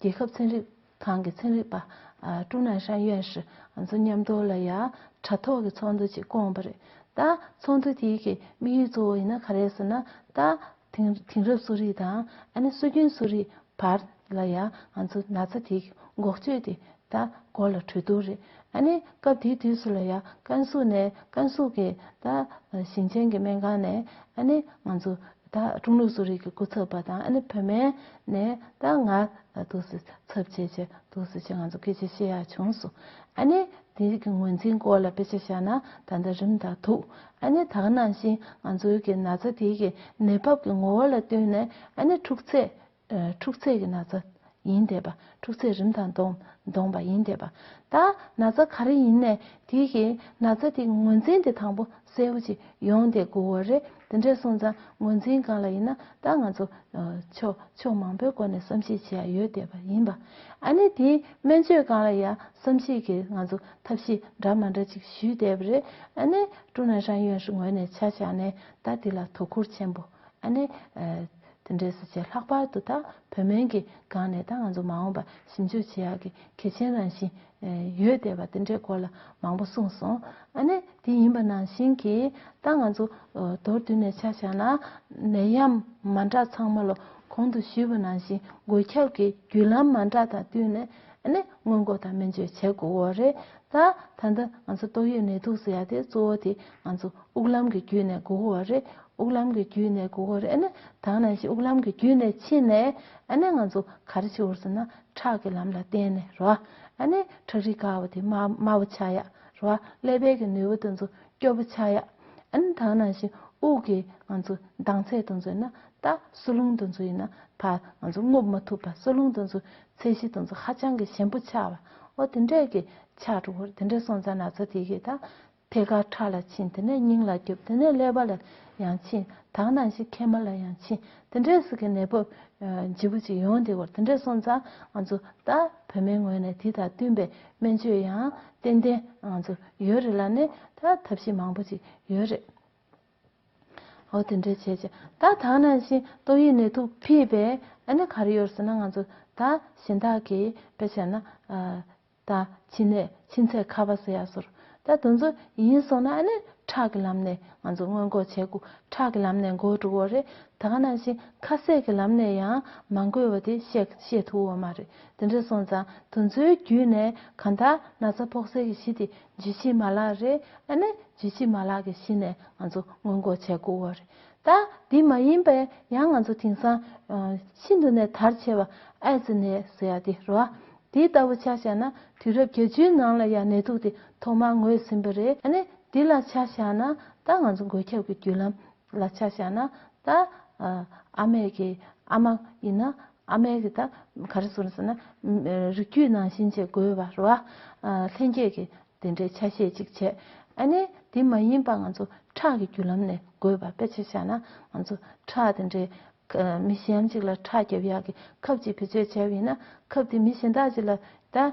རྒྱལ་ཁབ་ཚན་རིག་ཁང་གི་ཚན་རིག་པ་ཀྲུང་ནན་ཧྲན་ཡོན་ཧྲི་ང་ཚོ་མཉམ་དུ་ལ་ཡང་དྲ་ཐོག་གི་ཚོགས་འདུ་ཅིག་བསྐོངས་པ་རེད། ད་ཚོགས་འདུ་དེའི་གི་དམིགས་ཡུལ་གཙོ་བོ་ཡིན་ན་ག་རེ་ཟེར་ན། ད་དེང་དེང་རབས་གསོ་རིག་དང་ཨ་ནི་སྲོལ་རྒྱུན་གསོ་རིག་བར་ལ་ཡང་ང་ཚོ་ན་ཚ་དེའི་འགོག་བཅོས་དེ་ད་འགོ་ལ་གྲོས་བསྡུར་རེད། ཨ་ནི་སྐབས་དེའི་དུས་སུ་ལ་ཡང་ཀན་སུའུ་ནས་ཀན་སུའུ་གི་ད་ཞིང་ཆེན་གྱི་སྨན་ཁང་ནས་ཨ་ནི་ང་ཚོ་ད་ཀྲུང་ལུགས་གསོ་རིག་གི་སྐུ་ཚབ་པ་དང་ཨ་ནི་བོད་སྨན་ནས་ད་ང་འདུག་སེ་ཚབ་བྱས་བྱས་འདུག་སེ་བྱས་ང་ཚོ་སྐད་ཆ་བཤད་ཡག་བྱུང་སོང་། ཨ་ནི་དེ་གི་ངོས་འཛིན་སྐོར་ལ་དཔེ་ཆ་བཞག་ན་ད་ལྟ་རིམ་དང་དུ། ཨ་ནི་ད་ག་ནང་བཞིན་ང་ཚོའི་གི་ན་ཚ་དེ་གི་ནད་བབ་ཀྱི་ངོ་བོ་ལ་བསྟུན་ནས་ཨ་ནི་འཁྲུག་ཚད་ཨ་འཁྲུག་ཚད་ཀྱི་ན་ཚ་ཡིན་བསྡད་པ། འཁྲུག་ཚད་རིམ་དང་སྟོང་སྟོང་པ་ཡིན་བསྡད་པ། ད་ན་ཚ་ག་རེ་ཡིན་ནའི་དེ་གི་ན་ཚ་དེ་ངོས་འཛིན་དེ་དང་པོ་གསལ་པོ་ཅིག་ཡོང་བསྡད་དགོས་པ་རེད། དེ་འདྲ་སོང་ཙང་ངོས་འཛིན་སྒང་ལ་ཡིན་ན་ད་ང་ཚོ་ཨ་ཕྱོགས་ཕྱོགས་མང་པོའི་སྒོ་ནས་བསམ་གཞིག་བྱེད་ཡ་ཡོད་བསྡད་པ་ཡིན་པ། ཨ་ནི་དེའི་སྨན་བཅོས་སྒང་ལ་ཡང་བསམ་གཞིག་གི་ང་ཚོ་ཐབས་ཤེས་འདྲ་མ་འདྲ་ཅིག་ཞུས་བསྡད་པ་རེད། ཨ་ནི་ཀྲུང་ནན་ཧྲན་ཡོན་ཧྲི་ངོས་ནས་ཆ་བཞག་ནས་ད་འདི་ལ་དོ་ཁུར་ཆེན་པོ། ཨ་ནི་ཨ་དེ་འདྲས་སུ་བྱས་ལྷག་པར་དུ་ད་བོད་སྨན་གྱི་སྒང་ནས་ད་ང་ཚོ་མ་འོངས་པ་ཞིབ་འཇུག་བྱེད་ཡག་གི་གལ་ཆེན་རང་བཞིན་ཡོད་བསྡད་པ་དེ་འདྲའི་སྐོར་ལ་མང་པོ་གསུངས་སོང་། ཨ་ནི་དེ་ཡིན་པ་ནང་བཞིན་གྱི་ད་ང་ཚོ་མདོར་བསྡུས་ནས་ཆ་བཞག་ན་ནད་ཡམས་མ་འདྲ་ཚང་མ་ལ་གོང་དུ་ཞུས་པ་ནང་བཞིན་འགོས་ཁྱབ་ཀྱི་བརྒྱུད་ལམ་མ་འདྲ་དང་བསྟུན་ནས་ཨ་ནི་སྔོན་འགོག་དང་སྨན་བཅོས་བྱེད་དགོས་པ་རེད། ད་ད་ལྟ་ང་ཚོ་ཏོག་དབྱིབས་ནད་དུག་ཟེར་ཡ་དེ་གཙོ་བོ་དེ་ང་ཚོ་དབུགས་ལམ་གྱི་བརྒྱུད་ནས་འགོས་པ་རེད། དབུགས་ལམ་གྱི་བརྒྱུད་ནས་འགོས་པ་རེད། ཨ་ནི་ད་ནང་བཞིན་དབུགས་ལམ་གྱི་བརྒྱུད་ནས་ཕྱིན་ནས་ཨ་ནི་ང་ཚོ་ག་རེ་བྱེད་དགོས་ཟེར་ན་ཁྲག་གི་ལམ་ལ་བརྟེན་ནས་རོ། ཨ་ནི་ཁྲག་རིགས་དཀར་པོ་དེ་དམར་དམར་པོ་ཆགས་ཡ་རོ། ཀླད་པའི་གི་ནུས་པ་དེ་ཚོ་སྐྱོ་པོ་ཆགས་ཡ། ཨ་ནི་ད་ག་ནང་བཞིན་དབུགས་ཀྱི་ང་ཚོ་ལྡང་ཚད་དེ་ཚོ་ཡིན་ན་ད་གསོ་རླུང་དེ་ཚོ་ཡིན་ན་ཕར་ང་ཚོ་རྔུབ་མ་ཐུབ་པ། གསོ་རླུང་དེ་ཚོ་ཚད་གཞི་དེ་ཚོ་ཧ་ཅང་གི་ཞན་པོ་ཆགས་པ། འོ་དེ་འདྲས་ཀྱི་ཆགས་འགྲོ་གི་རེད། དེ་འདྲས་སོང་ཙང་ན་ཚ་དེ་གི་ད་ཐད་ཀར་ཁྲག་ལ་ཕྱིན། དེ་ནས་སྙིང་ལ་རྒྱུག་དེ་ནས་ཀླད་པ་ལ་ཡང་ཕྱིན། ད་ག་ནང་བཞིན་མཁལ་མ་ལ་ཡང་ཕྱིན། དེ་འདྲས་སུ་གི་ནད་བབ་ལྗིད་པོ་ཅིག་ཡོང་བསྡད་ཀྱི་རེད། དེ་འདྲས་སོང་ཙང་ང་ཚོ་ད་བོད་སྨན་ངོས་ནས་དེ་དང་བསྟུན་པའི་སྨན་བཅོས་ཡང་ཏན་ཏན་ང་ཚོ་ཡོད་རེད་ལབ་ནས་ད་ཐབས་ཤེས་མང་པོ་ཅིག་ཡོད་རེད། འོ་དེ་འདྲ་བྱས་བྱས་ད་ད་ག་ནང་བཞིན་ཏོག་དབྱིབས་ནད་དུག་ཕེབས་པས་ཨ་ནི་ག་རེ་ཡོད་ཟེར་ན་ང་ཚོ་ད་གཞན་དག་གིས་དཔེ་བྱས་ན་ཨ་ད་མཆིན་ནད་མཆིན་ཚད་ཁ་པ་ཟེར་ཡ་སོར་ད་དེ་ཚོ་ཡིན་སོང་ན་ཨ་ནི་ཁྲག་གི་ལམ་ནས་ང་ཚོ་སྔོན་འགོག་བྱེད་དགོས། ཁྲག་གི་ལམ་ནས་འགོ་འགྲོ་གི་རེད། ད་ག་ནང་བཞིན་ཁ་ཟས་ཀྱི་ལམ་ནས་ཡང་མ་འགོས་པ་དེ་བཤད་བཤད་ཐུབ་ཡོད་མ་རེད། དེ་འདྲ་སོང་ཙང་དེ་ཚོའི་བརྒྱུད་ནས་གང་ལྟར་ན་ཚ་ཕོག་སའི་གི་གཞི་དེ་འཇུ་བྱེད་མ་ལག་རེད། ཨ་ནི་འཇུ་བྱེད་མ་ལག་གི་གཞི་ནས་ང་ཚོ་སྔོན་འགོག་བྱེད་དགོས་པ་རེད། ད་འདི་མ་ཡིན་པའི་ཡང་ང་ཚོ་དེང་སང་ཨ་ཤིན་ཏུ་ནས་དར་ཆེ་བ་ཨེ་ཙི་ནད་ཟེར་ཡ་དེ་རེད་བ། དེ་ལྟ་བུ་ཆ་བཞག་ན་དུས་རབས་བརྒྱད་ཅུའི་ནང་ལ་ཡང་ནད་དུག་དེ་ཐོག་མར་ངོས་ཟིན་པ་རེད། ཨ་ནི་འདི་ལ་ཆ་བཞག་ན་ད་ང་ཚོ་འགོས་ཁྱབ་ཀྱི་བརྒྱུད་ལམ་ལ་ཆ་བཞག་ན་ད་ཨ་མས་ཀྱི་ཨ་མ་ཡིན་ན་ཨ་མས་ཀྱི་ད་ག་རེ་ཟེར་ཟེར་ན་རིགས་རྒྱུད་ནང་བཞིན་བྱས་འགོས་པ་རེད་བ། ལྷན་སྐྱེས་ཀྱི་དེ་འདྲའི་ཆ་ཤས་ཅིག་བྱས། ཨ་ནི་དེ་མ་ཡིན་པ་ང་ཚོ་ཁྲག་གི་བརྒྱུད་ལམ་ནས་འགོས་པ། དཔེ་ཆ་བཞག་ན་ང་ཚོ་ཁྲག་དེ་འདྲའི་ཁ་མི་གཞན་ཅིག་ལ་ཁྲག་རྒྱབ་ཡག་གི་ཁབ་ཅིག་བེད་སྤྱོད་བྱས་པ་ཡིན་ན་ཁབ་དེ་མི་གཞན་དག་ཅིག་ལ་ད་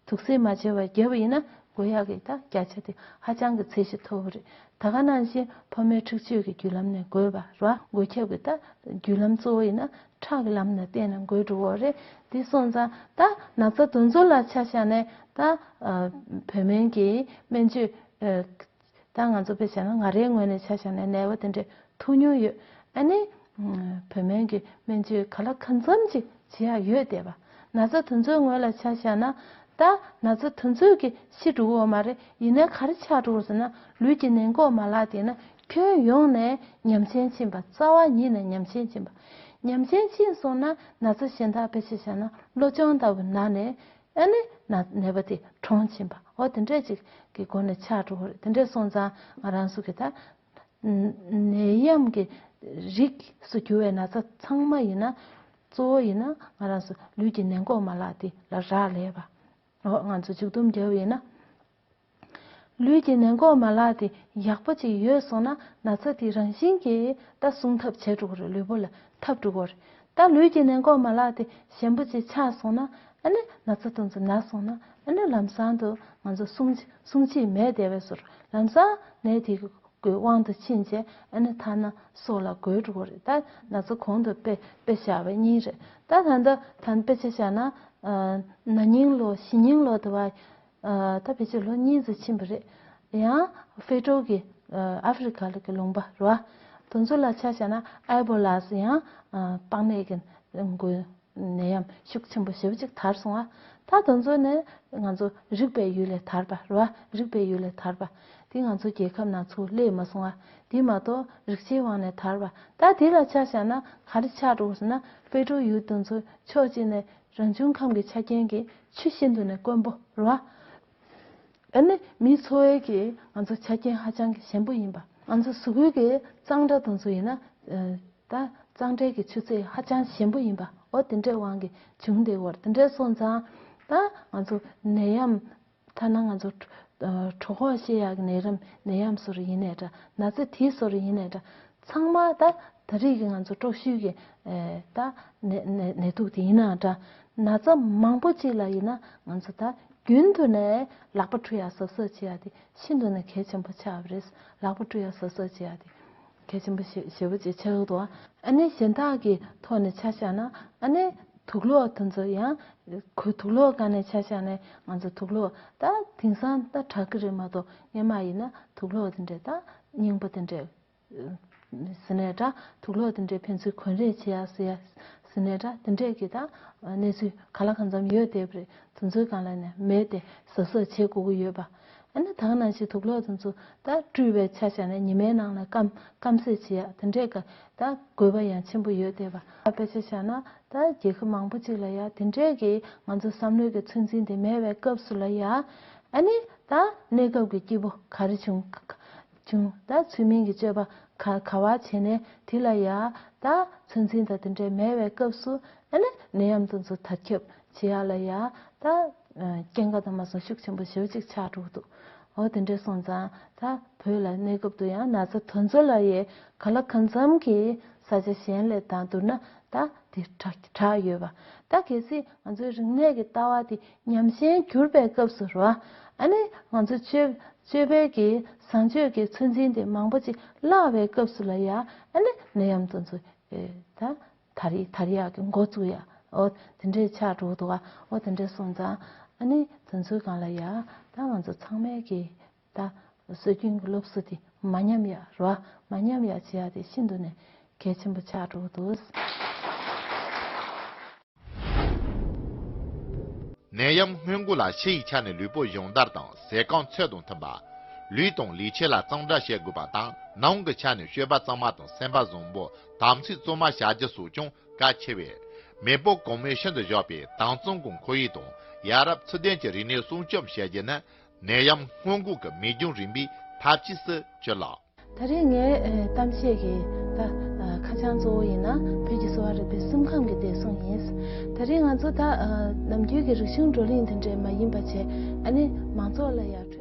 དུག་སེལ་མ་བྱས་པར་བརྒྱབ་པ་ཡིན་ན་ དགོས་ཡག་གི་ད་བརྒྱ་ཆ་དེ་ཧ་ཅང་གི་ཚད་གཞི་མཐོ་བོ་རེད། ད་ག་ནང་བཞིན་ཕོ་མོའི་འཁྲིག་སྤྱོད་ཀྱི་བརྒྱུད་ལམ་ནས་འགོས་པ་རེད་བ། འགོས་ཁྱབ་ཀྱི་ད་བརྒྱུད་ལམ་གཙོ་བོ་ཡིན་ན་ཁྲག་གི་ལམ་ནས་བརྟེན་ནས་འགོས་འགྲོ་གི་རེད། དེ་སོང་ཙང་ད་ན་ཚ་དེ་ཚོ་ལ་ཆ་བཞག་ནས་ད་ཨ་བོད་སྨན་གྱི་སྨན་བཅོས་ཨ་ད་ང་ཚོ་དཔེ་བྱས་ན་ང་རའི་ངོས་ནས་ཆ་བཞག་ནས་ནད་པ་དེ་འདྲས་ཐུག་མྱོང་ཡོད། ཨ་ནི་བོད་སྨན་གྱི་སྨན་བཅོས་ག་ལ་གང་འཚམ་ཅིག་བྱེད་ཡག་ཡོད་བསྡད་པ། ན་ཚ་དེ་ཚོའི་ངོས་ལ་ཆ་བཞག་ན་ད་ན་ཚ་དེ་ཚོས་ཀྱི་ཤི་འགྲོ་གི་ཡོད་མ་རེད། ཡིན་ནའི་ག་རེ་ཆགས་འགྲོ་གི་ཟེར་ན་ལུས་ཀྱི་ནད་འགོག་མ་ལག་དེ་ན་ཁྱོན་ཡོངས་ནས་ཉམས་ཆེན་ཕྱིན་པ། རྩ་བ་ཉིད་ནས་ཉམས་ཆེན་ཕྱིན་པ། ཉམས་ཆེན་ཕྱིན་སོང་ན་ན་ཚ་གཞན་དག་དཔེ་ཆ་བཞག་ན་གློ་གཅོང་ལྟ་བུ་ན་ནས་ཨ་ནི་ན་ནད་པ་དེ་གྲོངས་ཕྱིན་པ། འོ་དེ་འདྲས་ཅིག་གི་སྒོ་ནས་ཆགས་འགྲོ་གི་རེད། དེ་འདྲས་སོང་ཙང་ང་རང་ཚོ་གི་ད་ནད་ཡམས་ཀྱི་རིགས་སུ་གྱུར་བའི་ན་ཚ་ཚང་མ་ཡིན་ན་གཙོ་བོ་ཡིན་ན་ང་རང་ཚོ་ལུས་ཀྱི་ནད་འགོག་མ་ལག་དེ་ལ་རག་ལས་པ། འོ་ང་ཚོ་མཇུག་སྡོམ་རྒྱབ་ཡིན་ན། ལུས་ཀྱི་ནད་འགོག་མ་ལག་དེ་ཡག་པོ་ཅིག་ཡོད་སོང་ན་ན་ཚ་དེ་རང་བཞིན་གྱིས་ད་སྲུང་ཐབས་བྱེད་འགྲོ་གི་རེད། ལུས་པོ་ལ་འཐབ་འགྲོ་གི་རེད། ད་ལུས་ཀྱི་ནད་འགོག་མ་ལག་དེ་ཞན་པོ་ཅིག་ཆགས་སོང་ན་ཨ་ནི་ན་ཚ་དེ་ཚོ་ན་སོང་ན་ཨ་ནི་ལམ་སང་དུ་ང་ཚོ་སྲུང་སྲུང་བྱེད་མེད་བསྡད་པའི་བཟོ་འདྲ། ལམ་སང་ནད་དེ་གི་དབང་དུ་ཕྱིན་བྱས་ཨ་ནི་ཐ་ན་སྲོག་ལ་འགོས་འགྲོ་གི་རེད། ད་ན་ཚ་གོང་དུ་དཔེ་དཔེ་བཞག་པ་གཉིས་རེད། ད་ད་ལྟ་ད་དཔེ་ཆ་བཞག་ན་ན་ནིང་ལོ་གཞེས་ནིང་ལོ་དེ་བ། ཨ་ད་ཕལ་ཆེར་ལོ་གཉིས་ཙམ་ཕྱིན་པ་རེད། ཡང་ཧྥེ་ཀྲོའུ་གི་ཨ་ཨ་ཧྥེ་རི་ཁ་ལ་གི་ལུང་པ་རེད་བ། དེ་ཚོ་ལ་ཆ་བཞག་ན་ཨེ་བོ་ལ་ཟེར་ཡང་ཨ་པགས་ནད་ཀྱི་འགོས་ནད་ཡམས་ཤུགས་ཆེན་པོ་ཞེ་པོ་ཅིག་དར་སོང་བ། ད་དེ་ཚོ་ནི་ང་ཚོ་རིག་པའི་ཡུལ་ལས་དར་བ་རེད་བ། རིག་པའི་ཡུལ་ལས་དར་བ་དེ་ང་ཚོ་རྒྱལ་ཁབ་ནང་ཚུར་སླེབས་མ་སོང་བ། དེ་མ་གཏོགས་རིག་བྱེད་དབང་ནས་དར་བ། ད་དེ་ལ་ཆ་བཞག་ན་ག་རེ་ཆགས་འགྲོ་གི་ཟེར་ན་ཧྥེ་ཀྲོའུ་ཡུལ་དེ་ཚོ་ཕྱོགས་གཅིག་ནས་རང་བྱུང་ཁམས་ཀྱི་ཆ་རྐྱེན་གྱིས་ཆུ་ཤིན་ཏུ་ནས་དཀོན་པོ་རེད་བ། ཨ་ནི་མིའི་འཚོ་བའི་གི་ང་ཚོ་ཆ་རྐྱེན་ཧ་ཅང་གི་ཞན་པོ་ཡིན་པ། ང་ཚོ་གཟུགས་པོའི་གི་གཙང་སྦྲ་དེ་ཚོ་ཡིན་ན་ཨ་ད་གཙང་སྦྲའི་གི་ཆུ་ཚད་ཧ་ཅང་ཞན་པོ་ཡིན་པ། འོ་དེ་འདྲའི་དབང་གིས་བྱུང་བསྡད་ཡོད་རེད། དེ་འདྲ་སོང་ཙང་ད་ང་ཚོ་ནད་ཡམས་ཐ་ན་ང་ཚོ་ཨ་གྲོད་ཁོག་བཤལ་ཡག་གི་ནད་རམ་ནད་ཡམས་བཟོ་འདྲ་ཡིན་ནའི་འདྲ། ན་ཚ་དེ་བཟོ་འདྲ་ཡིན་ནའི་འདྲ། ཚང་མ་ད་ད་རེས་ཀྱི་ང་ཚོ་དཀྲོག་ཤོས་ཀྱི་ཨེ་ད་ནད་ནད་ནད་དུག་དེ་ཡིན་ནའང་འདྲ། ན་ཚ་མང་པོ་ཅིག་ལ་ཡིན་ན་ང་ཚོ་ད་རྒྱུན་དུ་ནས་ལག་པ་འཁྲུ་ཡག་གཟབ་གཟབ་བྱེད་ཡག་དེ་ཤིན་ཏུ་ནས་གལ་ཆེན་པོ་ཆགས་པ་རེད། ལག་པ་འཁྲུ་ཡག་གཟབ་གཟབ་བྱེད་ཡག་དེ་གལ་ཆེན་པོ་ཞེ་ཞེ་པོ་ཅིག་ཆགས་ཀྱི་འདུག་ཨ་ནི་གཞན་དག་གི་ཐོག་ནས་ཆ་བཞག་ན་ཨ་ནི་དུག་ལོག་དེ་ཚོ་ཡང་ཁོ་དུག་ལོག་སྒང་ནས་ཆ་བཞག་ནས་ང་ཚོ་དུག་ལོག་ད་དེང་སང་ད་དྲག་གི་རེད་མ་གཏོགས་སྔོན་མ་ཡིན་ན་དུག་ལོག་དེ་འདྲས་ད་རྙིང་པ་དེ་འདྲས་ཟེར་ནའི་འདྲ། དུག་ལོག་དེ་འདྲས་ཕན་ཚུན་གོན་རེས་བྱེད་ཡག་ཟེར་ཡག་ཟེར་ནའི་འདྲ། དེ་འདྲས་ཀྱི་ད་གནས་ཚུལ་ག་ལ་གང་འཚམ་ཡོད་བསྡད་པ་རེད། དེ་ཚོའི་སྒང་ལ་ནས་མེད་དེ་གཟབ་གཟབ་བྱེད་དགོས་ཀྱི་ཡོད་པ། ཨ་ནི་ད་ག་ནང་བཞིན་དུག་ལོག་དེ་ཚོ་ད་བཀྲུས་པའི་ཆ་བཞག་ནས་ཉི་མའི་ནང་ལ་སྐམ་སྐམ་སེ་བྱེད་ཡག་དེ་འདྲས་ཀྱི་ད་དགོས་པ་ཡང་ཆེན་པོ་ཡོད་བསྡད་པ། དཔེ་ཆ་བཞག་ན་ད་རྒྱལ་ཁབ་མང་པོ་ཅིག་ལ་ཡ་དེ་འདྲས་ཀྱི་ང་ཚོ་བསམ་བློའི་གི་ཚོད་འཛིན་དེ་མེད་པའི་སྐབས་སུ་ལ་ཡ། ཨ་ནི་ད་གནས་སྐབས་ཀྱི་སྐྱིད་པོ་ག་རེ་བྱུང་བྱུང་། ད་ཚུལ་མིན་གྱི་སྤྱོད་པ་ག་ག་བ་བྱས་ནས་དེ་ལ་ཡ་ད་ཚོད་འཛིན་དང་དེ་འདྲས་མེད་པའི་སྐབས་སུ་ཨ་ནི་ནད་ཡམས་དེ་ཚོ་དར་ཁྱབ་བྱེད་ཡག་ལ་ཡ་ད་རྐྱེན་ངན་དང་མ་སོང་ཤུགས་ཆེན་པོ་ཞེ་པོ་ཅིག་ཆགས་འགྲོ་གི་འདུག་འོ་དེ་འདྲས་སོང་ཙང་ད་བོད་ལ་གནས་སྐབས་དུ་ཡང་ན་ཚ་དེ་ཚོ་ལ་ཡ་ག་ལ་གང་འཚམ་གྱི་ས་ཆ་གཞན་ལས་དང་བསྡུར་ན་ད་དེ་དྲག་དྲག་ཡོད་པ། ད་གལ་སྲིད་ང་ཚོའི་རིག་གནས་ཀྱི་ལྟ་བ་དེ་ཉམས་ཞན་གྱུར་པའི་སྐབས་སུ་རེད་བ། ཨ་ནི་ང་ཚོ་སྤྱོད་སྤྱོད་པའི་གི་བཟང་སྤྱོད་ཀྱི་ཚོད་འཛིན་དེ་མང་པོ་ཅིག་བརླག་པའི་སྐབས་སུ་ལ་ཡ་ཨ་ནི་ནད་ཡམས་དེ་ཚོ་ཨེ་ད་དར་ཡི་དར་ཡག་གི་འགོ་བཙུགས་ཡ། འོ་དེ་འདྲས་ཆགས་འགྲོ་འདུག་ག་འོ་དེ་འདྲས་སོང་ཙང་ཨ་ནི་དེ་ཚོའི་སྒང་ལ་ཡ་ད་ང་ཚོ་ཚང་མས་གི་ད་སྲོལ་རྒྱུན་གྱི་སློབ་གསོ་དེ་མ་ཉམས་ཡ་རེད་བ། མ་ཉམས་ཡ་བྱེད་ཡ་དེ་ཤིན་ཏུ་ནས་གལ་ཆེན་པོ་ཆགས་འགྲོ་གི་འདུག་ནད་ཡམས་སྔོན་འགོག་ལ་ཕྱི་ཡི་ཆ་ནས་ལུས་པོ་སྦྱོང་བརྡར་དང་ཟས་རྐང་ཚད་དང་མཐུན་པ། ལུས་དང་ལུས་ཆས་ལ་གཙང་སྦྲ་བྱེད་དགོས་པ་དང་ནང་གི་ཆ་ནས་སྤྱོད་པ་གཙང་མ་དང་སེམས་པ་བཟང་པོ་དམ་ཚིག་གཙང་མ་བྱ་རྒྱུ་སོགས་ཀྱང་གལ་ཆེ་བས། མེས་པོ་གོང་མའི་ཤིན་ཏུ་བཞག་པའི་དྭངས་གཙང་གི་ཁོར་ཡུག་དང་ཡ་རབས་ཚུལ་ལྡན་གྱི་རིག་གནས་སྲུང་སྐྱོབ་བྱ་རྒྱུ་ནི་ནད་ཡམས་སྔོན་འགོག་གི་མི་རྒྱང་རིང་པོའི་ཐབས་ཇུས་སུ་གྱུར་ལ། ད་རེས་ངའི་ཨེ་གཏམ་བཤད་ཀྱི་ད་ཨ་ཁ་བྱང་གཙོ་བོ་ཡིན་ན་བོད་ཀྱི་གསོ་བ་རིག་པའི་སེམས་ཁམས་ཀྱི་བདེ་སྲུང་ཡིན། ད་རེས་ང་ཚོ་ད་ཨ་ནམ་རྒྱུན་གྱི་རིག་གཞུང་བགྲོ་གླེང་དེ་འདྲས་མ་ཡིན་པ་བྱས་ཨ་ནི་མང་ཚོགས་ལ་ཡང་